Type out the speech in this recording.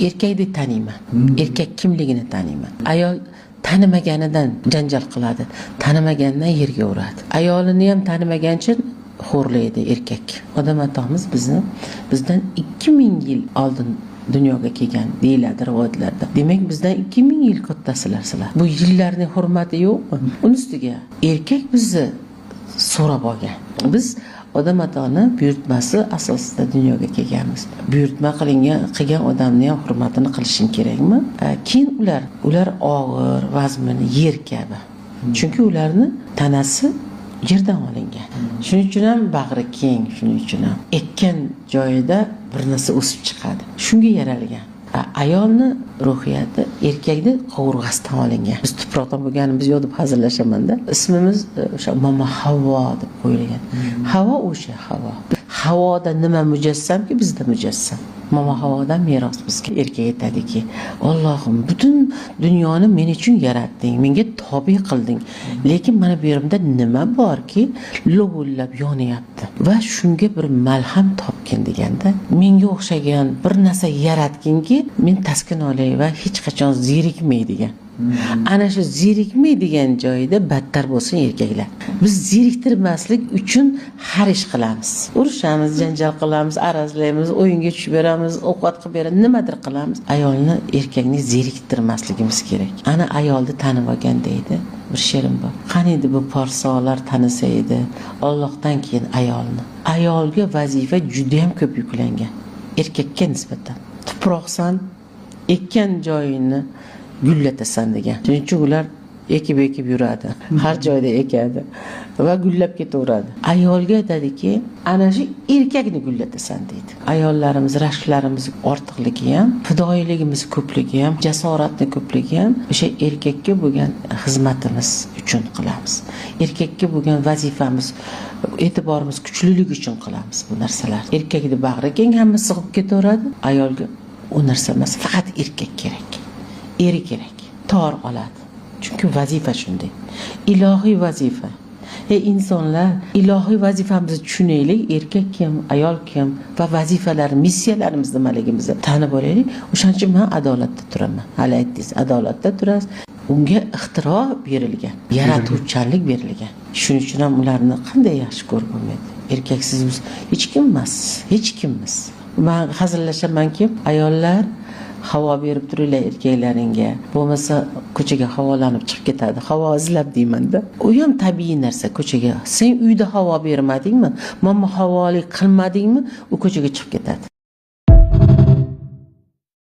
Erkakdek taniyman. Erkak kimligini taniyman. Ayol tanimaganidan janjal qiladi, tanimaganidan yerga uradi. Ayolini ham tanimagancha xo'rlaydi erkak. Odam atomiz bizni bizdan 2000 yil oldin dunyoga kelgan deyiladi rivoyatlarda. Demak, bizdan 2000 yil kattasizlar sizlar. Bu yillarning hurmati yo'qmi? Uni ustiga erkak bizni so'rab olgan. Biz odam atoni buyurtmasi asosida dunyoga kelganmiz. Buyurtma qilingan qilgan odamni ham hurmatini qilishing kerakmi? Keyin ular og'ir, vazmin, yer kabi. Chunki ularni tanasi yerdan olingan. Shuning uchun ham bag'ri keng, shuning uchun ham ekkan joyida bir narsa o'sib chiqadi. Shunga yaralgan. Ayolni ruhiyati erkakni qovurg'asidan olingan. Biz tuproqdan bo'lganimiz yo'q deb hazillashamanda. Ismimiz o'sha Mama Havvo deb qo'yilgan. Havo o'sha havo. Havoda nima mujassamki, bizda mujassam. Mama Havodan meros bizga. Erkak aytadiki, Allohim, butun dunyoni men uchun yaratding, menga tobe qilding. Lekin mana bu yerimda nima borki, lovullab yonyapti. Va shunga bir malham topgin deganda, menga o'xshagan bir narsa yaratginki, men taskin olay va hech qachon zerikmay degan. Ana shu zerikmay degan joyida battar bo'lsin erkaklar. Biz zeriktirmaslik uchun har ish qilamiz. Urushamiz, janjal qilamiz, arazlaymiz, o'yinga tushib beramiz, ovqat qilib beramiz, nimadir qilamiz. Ayolni, erkakni zeriktirmasligimiz kerak. Ana ayolni tanib olgan deydi. Bir she'rim bor. Qani edi bu porsolar tanisa edi Allohdan keyin ayolni. Ayolga vazifa juda ham ko'p yuklangan erkakka nisbatan. Tuproqsan, ekkan joyingni gullatasan degan. Shuning uchun ular ekib ekib yuradi. Har joyda ekadi va gullab ketaveradi. Ayolga aytadiki, ana shu erkakni gullatasan deydi. Ayollarimiz rashklarimiz ortiqligi ham, fidoyiligimiz ko'pligi ham, jasoratni ko'pligi ham o'sha erkakka bo'lgan xizmatimiz uchun qilamiz. Erkakka bo'lgan vazifamiz, e'tiborimiz kuchliligi uchun qilamiz bu narsalarni. Erkakni bag'ri keng, hamma sig'ib ketaveradi. Ayolga u narsa emas, faqat erkak kerak. Eri kerak. Tor oladi. Chunki vazifa shunday. Ilohiy vazifa. Ey insonlar, ilohiy vazifamizni tushunaylik. Erkak kim, ayol kim va vazifalar, missiyalarimiz nimaligimizni tanib olaylik. O'shaning uchun men adolatda turaman. Hali aytdingiz, adolatda turasiz. Unga ixtiro berilgan, yaratuvchanlik berilgan. Shuning uchun ham ularni qanday yaxshi ko'rib bo'lmaydi. Erkaksiz biz hech kim emas, hech kimmiz. Men hazillashamanki, ayollar havo berib turinglar erkaklaringga. Bo'lmasa ko'chaga havolanib chiqib ketadi. Havo izlab deymanda. U ham tabiiy narsa ko'chaga. Sen uyda havo bermadingmi, momma havolik qilmadingmi, u ko'chaga chiqib ketadi.